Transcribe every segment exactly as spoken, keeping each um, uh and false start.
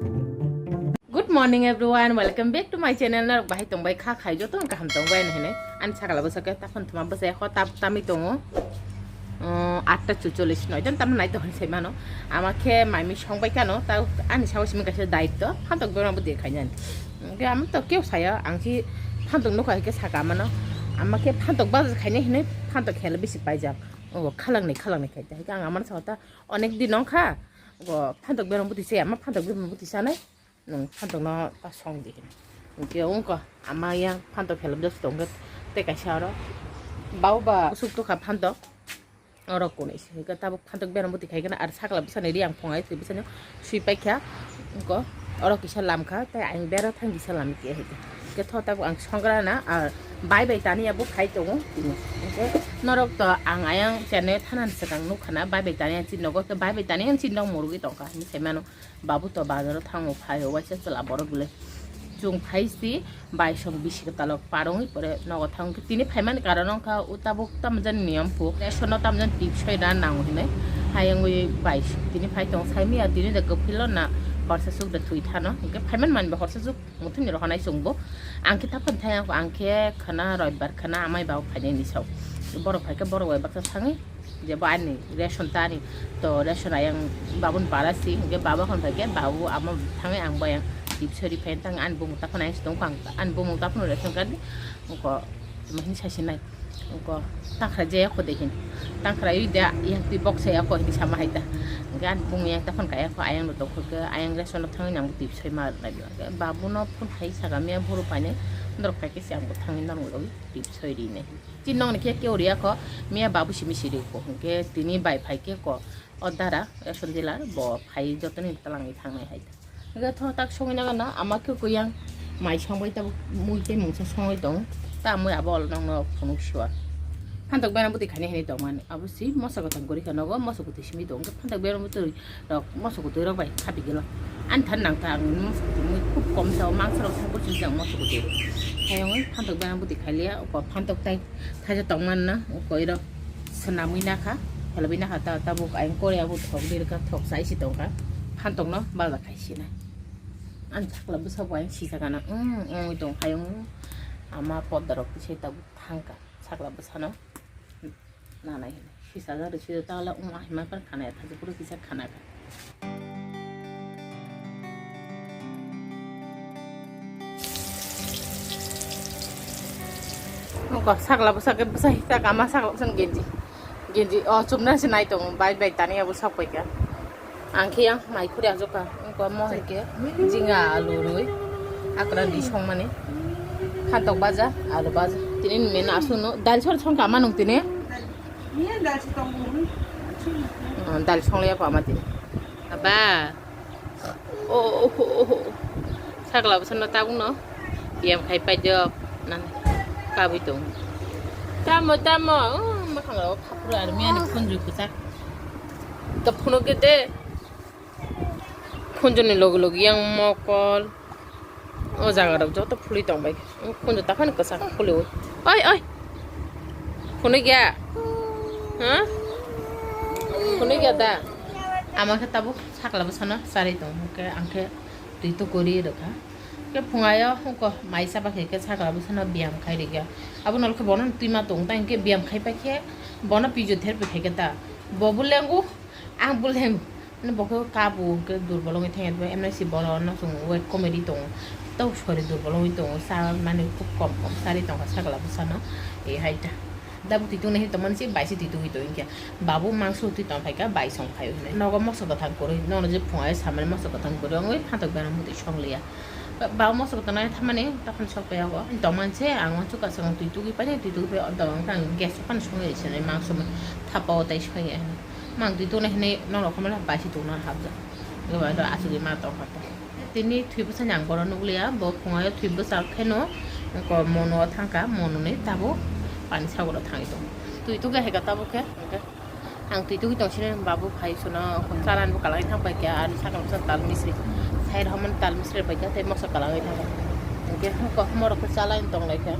Good morning everyone, welcome back to my channel. Norok bahai tongbai kha khai joto kaham tongbai hinwi. Ani sakala bwsake taphon thuma bwsai kho tap tami tongo. Atta chucholis noi dan tamna nai to hon sai mano. Ama khe maimi songbai kano ta ani sawo simi kaisa daitto phantok bera bwtwi khainani. Hwnkhe ama to keu saya ang si phantok nukha hwnkhe saka mano. Ama khe phantok bajar khainai hinwi phantok khela bisi paijak. O khalangni khalangni khai ta hwnkhe ang amano sakha ta onek din wngkha. O phantok bera bwtwi se ama phantok bera bwtwi sanai. Nwng phantok no ta song di hino. Hwnkhe wngkha ama yang phantok khela bwtwi tongkhe tei kaisa oro. Bau ba usuk tokha phantok. Oro kunui se hwnkhe tabuk phantok berang bwtwi khai kheno, ar sakla bwsani ri ang phungai twi bwsano sui paikha. Wngkha oro kisa lamkha, tei ang bera thang kisa lamkhe hwnkhe. Hwnkhe tho tabuk ang songrana, ar bai bai tani abo khai tongo tini. Hwnkhe norok to ang ayang chennai thanani swkang nukha na, bai bai tani ang chini nogo, tei bai bai tani ang chini nok murugwi tongkha hinwi sai mano. Babu to bazaro thango, phaio waisa chwla borok bwle. Chwng phai si baisong bisi kwtalok parongwi pore nogo thango. Tini phaimani karon wngkha o tabuk tamjani niyom phu. Ration no tamjani tip soi da nango hinwi. Hayungwi bais tini phai tong saimiya tini de kwphwilo na horsa suk de thwi thano. Hwnkhe phaimani manba horsa suk muthungni rohonai chwngbo. Ang khe taphani thai ang khe khwna roibar khwna amai babu phainai ni sao. Borok phaikhe borok bai baksa thangwi. Je bo ani ration tani to ration ayang babun bara si hwnkhe baba hwn phaikhe babu amo thangwi ang bo ayang tip sori phaina thang ani bumung taphano ayang si tongkha ang ani bumung taphano ration card ni wngkha tamo hini sasinai wngkha tankhra je yakho de hin tankhra ui de yang twi boksa yakho hini sama hai ta hwnkhe ani bumung yang taphano kaya kho ayang no tongkha khe ayang ration no thangwi nang tip soi ma nai babu no phone khai saka miya buru paine norok phaikhe si ang bo thangwi nang tip soi ri nai. Chini nokni khe keu riya kho, miya babu simi siri kho, hwnkhe tini bai phai khe kho, o dara ration dealer bo phai jotoni twlangwi thangnai hai. Hwnkhe tho tak songwi nangano, ama khe kuyang mai songbai tabuk mui tei mungsa songwi tong, ta mui abo olo nokno phunuk siwa. Phantok bana bwtwi khainai hinwi tongmani, abo si moso kwthang kwrwi kha nogo, moso kwthwi simi tong, hwnkhe phantok bana bwtwi rok moso kwtwi rok bai khapi gelo. Ani thani nang ta ang moso kwtwi mui khub kom sao, mangsa rok thang bwswk jang moso kwtwi. Hayungwi phantok bana bwtwi khailiya, uko phantok tai thaisa tong manna, uko iro swnamwi nakha, helobwi nakha ta tabuk ayang korea bo thok di rwkha, thok sai si tongkha. Phantok no baja khai sinai. Ani sakla bwsa bo ayang sisa gana, mm, wngwi tong hayung ama podda rok kisa tabuk thangkha sakla bwsano. Nanai hinwi sisa jak rw sio ta le wng ahima phano khana ya thaisa phuru kisa khana kha. Nokho sakla bwsa khe bwsa hita kama sakla bwsa genji genji o chumna se nai tongo bai bai tani abo sok pai kha. Ang khe yang mai khuri asuk kha, wngkha mo hai khe jinga alu rwi akran di songmani, phantok baja, alu baja. Tini ni mena aswk no dal sor song kama nung tini. Oh, dal song liya kho ama tini. Aba. Oh, oh, oh, oh. Sakla bwsa no tabuk no. Biyam khai pai jok. Nan kabui tong. Tamo, tamo. Oh, makhang rok khapur ar miya ni phunju kwchak. To phunuk de. Phunjoni logi logi yang mokol. O jaga rok joto phuli tong bai. Phunju ta phano kwchak phuli o. Oi, oi. Phunui gya. Ha? Phunui gya da. Ama khe tabuk sakla bwsano charwi tong. Hwnkhe ang khe twi tukuri rwkha. Khe phungayo hwnkhe mai chaba khe khe sakla bwsano biyam khai rwkha. Abo nol khe bono twi ma tong ta hwnkhe biyam khai pai khe bono physiotherapy khai khe ta. Bo bulengo. Ang bulengo. Ani bo khe kabo hwnkhe durbol wngwi thangya, emnaisi borok no chwng weight komedi tongo, tei sori durbol wngwi tongo, cha mani khub kom kom charwi tongkha sakla bwsano, eh, hai ta. Tabuk twi tungnaikhe tongmani se bai se twi tungwi tongkha, babu mangso twi tongphaikha, bai song phaio hinwi. Nogo moso kwthang kwrwi, nono je phungai samani moso kwthang kwrwi wngwi phantok bera mutwi songliya. Ba-, baba moso kwthang nai thamani takhon sok paiyago. Tongmani se ang uansuk kaisa twi tugwi painai, twi tugwi pai o dogong khe ang gas o phano songwi sinai mangso thapa o tai songya hinwi. Mang twi tuna hinwi norok khe mano bai se tuna hapjak. Eba do asugwi ma tong kha ta. Tini thwi bwsani ang bono nukliya, bo phungaio thwi bwsa kheno mono thangkha, mononi tabuk pani sagoro thangwi tongo. Twi tugwi hai kha tabuk khe. Ang twi tugwi tong sini babu phai suno chalan bo kalai thang pai kha, ani sakang sa tal misri. Sai rohman tal misri pai kha, tei moso kalai thang. Hwnkhe hwnkhe morok khe chalai tong lai kha.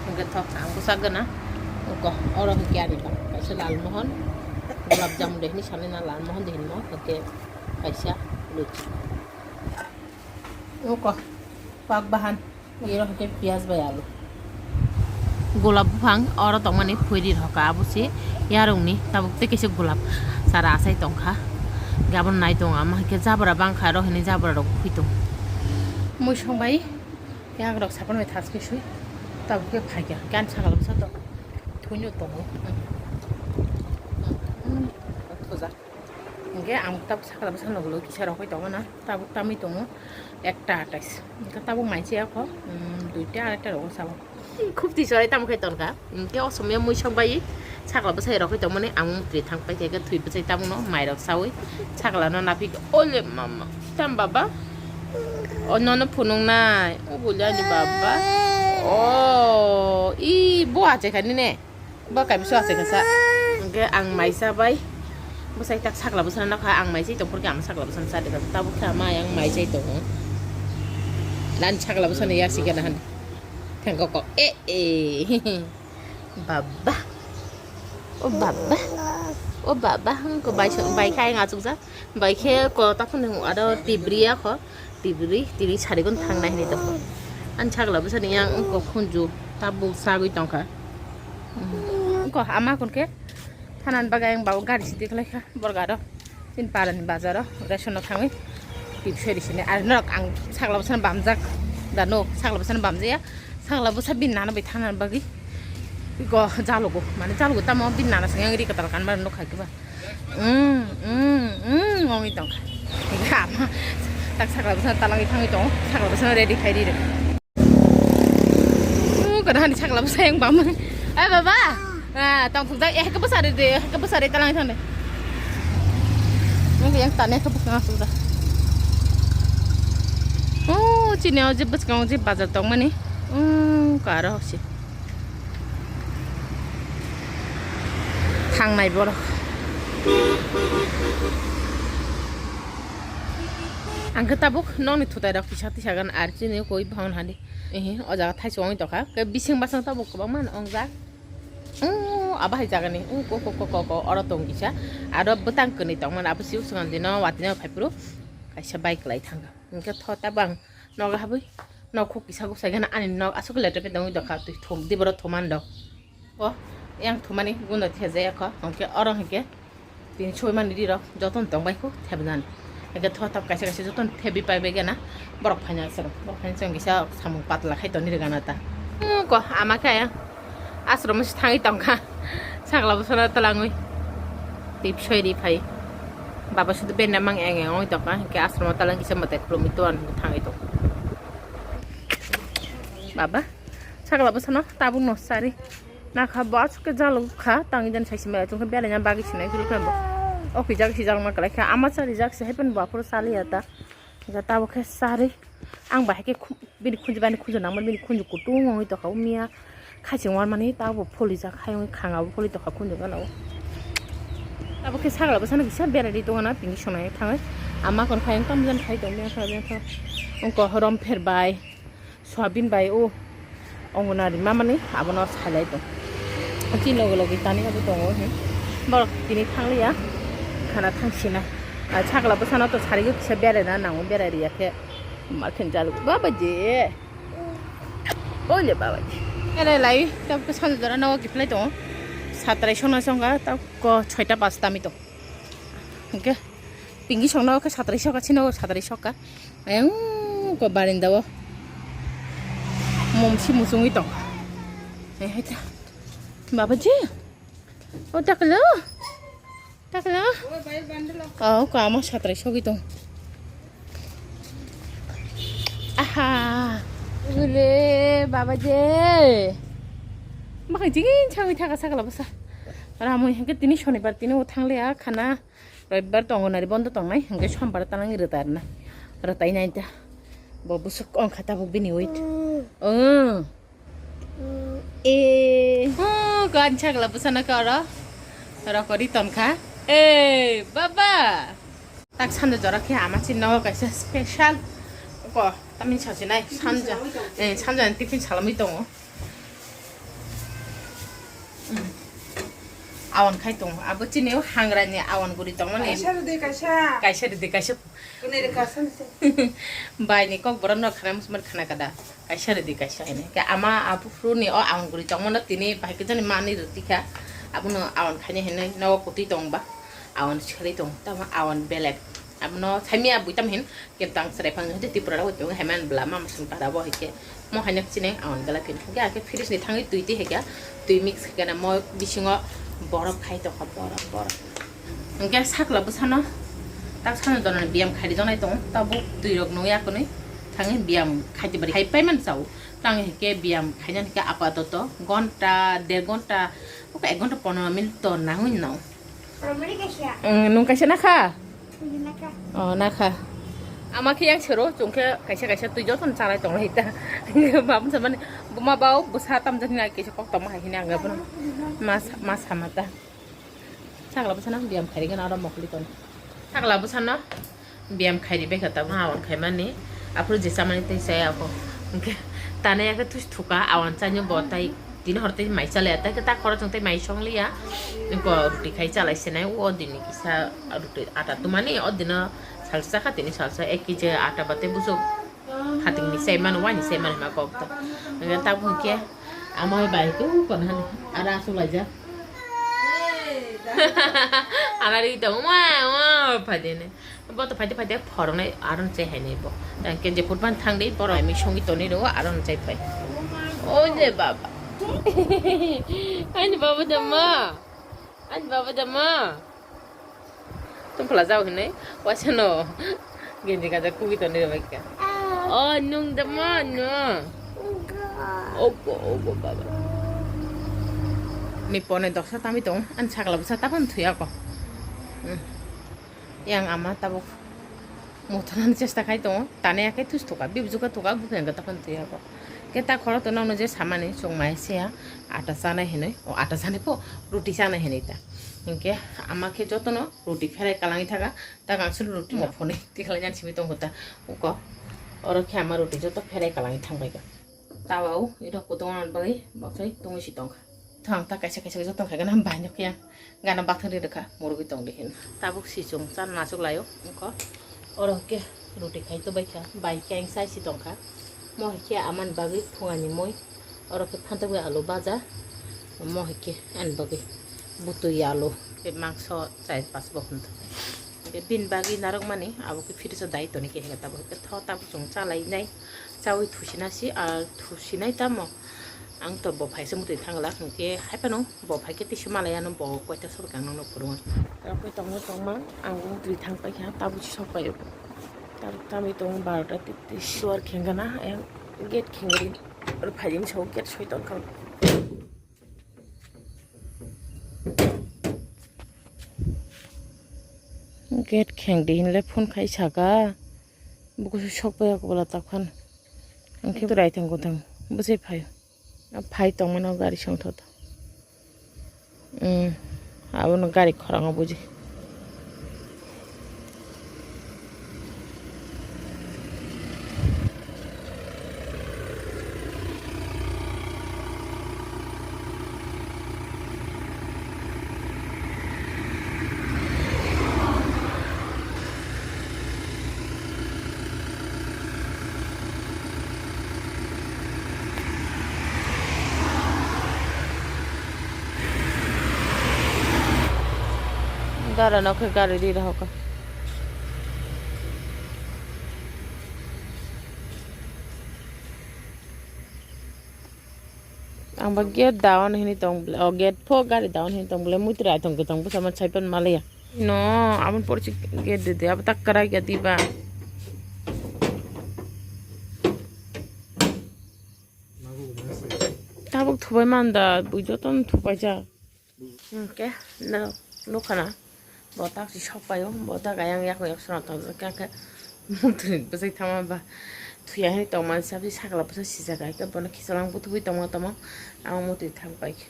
Hwnkhe thok ang bwsa gana. Hwnkhe oro hwnkhe ani bang kaisa lal mohon. Gulab jamun de hini sani na lan mohon de hinmo, hake kaisa luchi. Oko pak bahan, iro hake piyaj bai alu. Gulab buphang oro tongmani phuiri rokha abo se yarungni tabuk tei kaisa gulab sara asai tongkha. Gabon nai tongo ama hake jabra bangkha aro hini jabra rok phui tongo. Mui song bai. Yang rok sapan bai thas ke sui. Tabuk ke phai kya. Kan sakal bwsa to. Thunyo tongo. Thuja. Hingke ang tabuk sakal bwsa noglo kisa rok tongo na. Tabuk tamui tongo. Ekta atais. Hingke tabuk mai se ako. Duita arekta rok sabo. Khub twi sorai tamo khe tonka. Hingke o somya mui sok bai sakla bwsai rok khe tongmani ang mukri thang pai khe thwi bwsai tamo no mai rok saui sakla no naphi khe ole mama tam baba o nono phunuk nai o buli ani baba o i bo achai kha nini bo kaisa achai kha sa hingke ang mai sa bai bwsai tak sakla bwsai no kha ang mai sai tong phur khe ang sakla bwsai sa de kha tabuk khe ama yang mai sai tongo nan sakla bwsai no yasi khe na han thang kok e e. Baba. O baba. O baba hwnkhe bai song bai khe ayang achukjak. Bai khe ko takhwno aro tibri akho. Tibri tini sarigon thangnai hinwi tongkha. Ani sakla bwsani yang wngkha khunju tabuk sagwi tongkha. Wngkha ama hwnkhe thanan bagwi ayang baba gari sidi khlaikha borok aro. Chini parani bazaro ration no thangwi tip soi risini. Ar norok ang sakla bwsano bamjak da no, sakla bwsano bamjaya. Sakla bwsa bini nana bai thangna bagwi go jalogo, mane jalogo tamo bini nana sing yang ri katal kan bar no khai ba. Mm, mm, mm, ngongwi tongkha. Ama tak sakla bwsano talangwi thangwi tongo, sakla bwsano ready khai ri rw. Kada hani sakla bwsa yang bam. Eh baba. Ah, tang thuk dai eh ke bwsa de, eh ke bwsa de talang thang de. Nang yang tane ke bwsa thuk da. Oh, chini o je bwsa je bazar tong mani. Hmm, karo si. Thangnai borok. Ang khe tabuk nokni thutai rok kisa tisa gan ar chini koi bhon hani. Ehe, o jaga thaichuk wngwi tongkha. Khe bising basang tabuk kwbangma wng jak. Umm, abo hai jagani. Umm, ko, ko, ko, ko, ko, oro tong kisa. Aro bwtang kwnwi tongmani. Abo siyuk swngan dino, watino phaiphuru. Kaisa bike lai thangkha. Hwnkhe tho tabang nogo habwi. Nok khuk kisa gusai gana ani nok aswk letra pe tongwi dokha. Twi thok di boro thoman dok. O, yang thumani gunda thejai akho. Hwnkhe oro hwnkhe. Tini soi mani rirok jotono tongbai kho thebnani. Eke tho thap kaisa kaisa jotono thebwi paibai gana borok phaina aswrwng. Borok phaina chwng kisa samung patla khai toni rwgana ta. Ko ama khe ayang aswrwng se thangwi tongkha. Sakla bwsano twlangwi. Tip soi ri phai. Baba sudu benda mang eng eng oi tongkha. Hwnkhe aswrwng twlang kisa mwtai khulumwi tuan thangwi tong. Baba sakla bwsano tabukno sari. Nakha bo aswk khe jalo kha, tangwi jani sai se mela chwng khe belaina bagwi sinai philukhe bo. O khe jak si jak ma kwlai kha, ama chari jak se hai phano bo aphuru chaliya ta. Hwnkhe tabuk khe chari. Ang bahai khe khu-, bini khunju bani khunju nangmani bini khunju kutung wngwi tongkha o miya. Khaiching warmani tabuk bo pholi jak hai wngwi khanga bo pholi tongkha khunju gana o. Tabuk khe sakla bwsano kisa berai ri tongana tini sonai thangwi. Ama kon phai wng tamo jani khai tong miya kha miya kha. Wngkha horom pher bai. Soyabin bai o ongonari mamani abono salai tong. Chini loge loge tani abo tongo he. Borok tini thangliya khana thangsinai. Ar sakla bwsano to sarigo kisa beraina nango berai riya khe. Ma khen jalu baba je. Ole baba je. Ele lai tabuk sanjora no kiplai tongo. Satrai sona songa tabuk soita pasta mi tong. Hwnkhe. Pingi songno khe satrai soka chino satrai soka. Ayang ko barinda o. Momsi muchungwi tong. Eh, hai ta. Baba ji. O taklo. Taklo. Oh, ko ama satrai sogwi tong. Aha. Ule baba je. Makai jingin changwi thaka sakla bwsa. Ramui hwnkhe tini sonibar tini o thangliya khana. Roibbar tongo nari bondo tongnai, hwnkhe sombar tanang rwtarna. Rwtainai ta. Bo bwswk ongkha tabuk bini weight. Mm. Mm. Eh. Oh, gan chagla bwsana ka oro. Rokori tonkha. Eh, baba. Tak sando jora khe ama chin nogo kaisa special. Ko, tamin sasinai. Sanja. Eh, sanja tiffin salamwi tongo. Mm. Awan khai tongo. Abo chini o hangrani awan guri tongmani. Kaisa rwdi, kaisa. Kaisa rwdi, kaisa. Kunui rwkha sani se. Bai ni kok borok no khana musumar khana kada. Kaisa rwdi, kaisa hini. Ke ama abu phuru ni o awan guri tongmano tini bai khe jani mani rwti kha. Abono awan khaini hinui nogo kutui tongba. Awan swkali tong. Tamo awan belek. Abono saimia bui tam hin. Kentang chwrai phang hwnkhe Tripura rok bai tongo, haiman bwla mama song para bo hai khe mo hai nok chineng awan gala phin hwnkhe, akhe fridge ni thangwi twi twi hai khe twi mix hai khe na mo bisingo borok khai tongkha, borok, borok. Hwnkhe sakla bwsano tak sano dono biyam khai rijak nai tongo, tabuk twi rok nungya kwnwi thangwi biyam khai tibari khai paiman chao. Tang hai khe biyam khaina hwnkhe apatoto ghonta, der ghonta, ok ek ghonta pondro minute to nangwi no. Ang nung kaisa nakha? Oh, nakha. Ama khe yang sero, chwng khe kaisa kaisa twi jotono chanai tonglai ta. Baba samani buma bao bwsa tamjani na kaisa kok tongma hai hini ang bono. Mas, mas hamata. Sakla bwsano biyam khairigana aro mokoli tono. Sakla bwsano biyam khairi bai kha tabuk awan khaimani. Aphuru je chamani tei chaya kho. Hwnkhe tanai ya khe thusi thuka awan chaino bo tai. Tini hor tei mai chalaya, tei ta khoro chwng tei mai songliya. Ko roti khai chalai sinai, o dini kisa roti ata tumani, o dino salsa kha, tini salsa ek kg ata ba tei buso phatingni sai mano, wani sai mano ma kok ta. Nang ta bung khe ama bai tu kon han ara su laija. Ana ri ta ma ma phadene. Bo to phaide phaide phoroknai aron chai hainai bo. Tang ke je phutban thang dei, borok ami songi tonwi rwo, aron chai phai. Oi de baba. Ani baba de ma. Ani baba de ma. Tum phala jao hinai. Waisa no. Genji kaja kugi tonwi rwo ka. Oh, nung de ma, no. Ogo, ogo, baba. Ni pone doksa tami tong, an sakla bwsa tapan thuya ko. Hmm. Yang ama tabuk mothanani chesta khai tongo, tani akai thus thoka, bibju khe thoka, bupeng khe tokon thuya ko. Khe ta khoro to nokno je samani chwng mai se ya, ata chanai hinwi, o ata chanai pho, roti chanai hinwi ta. Hinkhe ama khe jotono roti pherai kalangwi thaka, ta kangsul roti no phone tikhlai nani simi tongo ta, uko. Oro khe ama roti joto pherai kalangwi thangbai kha. Tawao, iro kutungna bagwi, baksai tungwi si tongkha. Thang ta kaisa kaisa joto khai gana bainyo khe gana bathang ri rwkha, murugwi tong di hin. Tabuk si chwng cha nasuk laio, wngkha. Oro khe roti khai to baikha, bai khe ang chai si tongkha. Mo hai khe amani bagwi phungani mui, oro khe phantok bai alu baja, mo hai khe ani bagwi butui alu, khe mangso chai pas bo hwn. Khe bini bagwi narwkmani, abo khe fridge o dai toni khe hinga tabuk khe tho tabuk chwng cha lai nai. Chawi thusinasi, ah, thusinai tamo. Ang to bo phaisa mutwi thangla, hwnkhe haiphano bo phaikhe tisa malai ano bo koita sor kang nangno phurungo. Tamo tongma tongma, ang mutwi thang paikha, tabuk sok paio. Tabuk tamwi tongo barota tris, suar khengana, ayang gate khengri, oro phaijing sao gate soi tongkha. Gate khengdi hinle phone khai saka. Buku sok pai aku bala takhan. Ang khe rai thang kuthang. Bwsai phai. A phai tongmano gari songthoto. Hmm. Abono gari khorang buji. Dara no khe gari ri rohor kha. Ang ba gate down hini tong bwle, o gate pho gari down hini tong bwle, mui trai tong kwtang bwsa ma chaipan malaya. No, abon porchi gate de de, abo tak karai gate diba. Tabuk thubai manda, bui joton thubai ja. Hwnkhe no nukha na, bo tak si sok paio, bo tak ayang yak yak sona tongjak khe, khe mukti bwsai thangma ba thuya hini tongmani sabji sakla bwsa sijak hai khe bono khichalang butubui tongma tongma ang mukti thang pai khe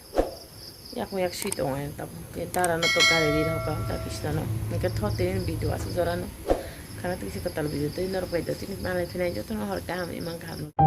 yak yak sui tongo ayang tabuk khe dara no to gari ri rok ta kisna no hwnkhe thotini video aswk jora no khana twi se kwtal video twi norok bai do tini malai phinai jotono hor kaham imang kaham.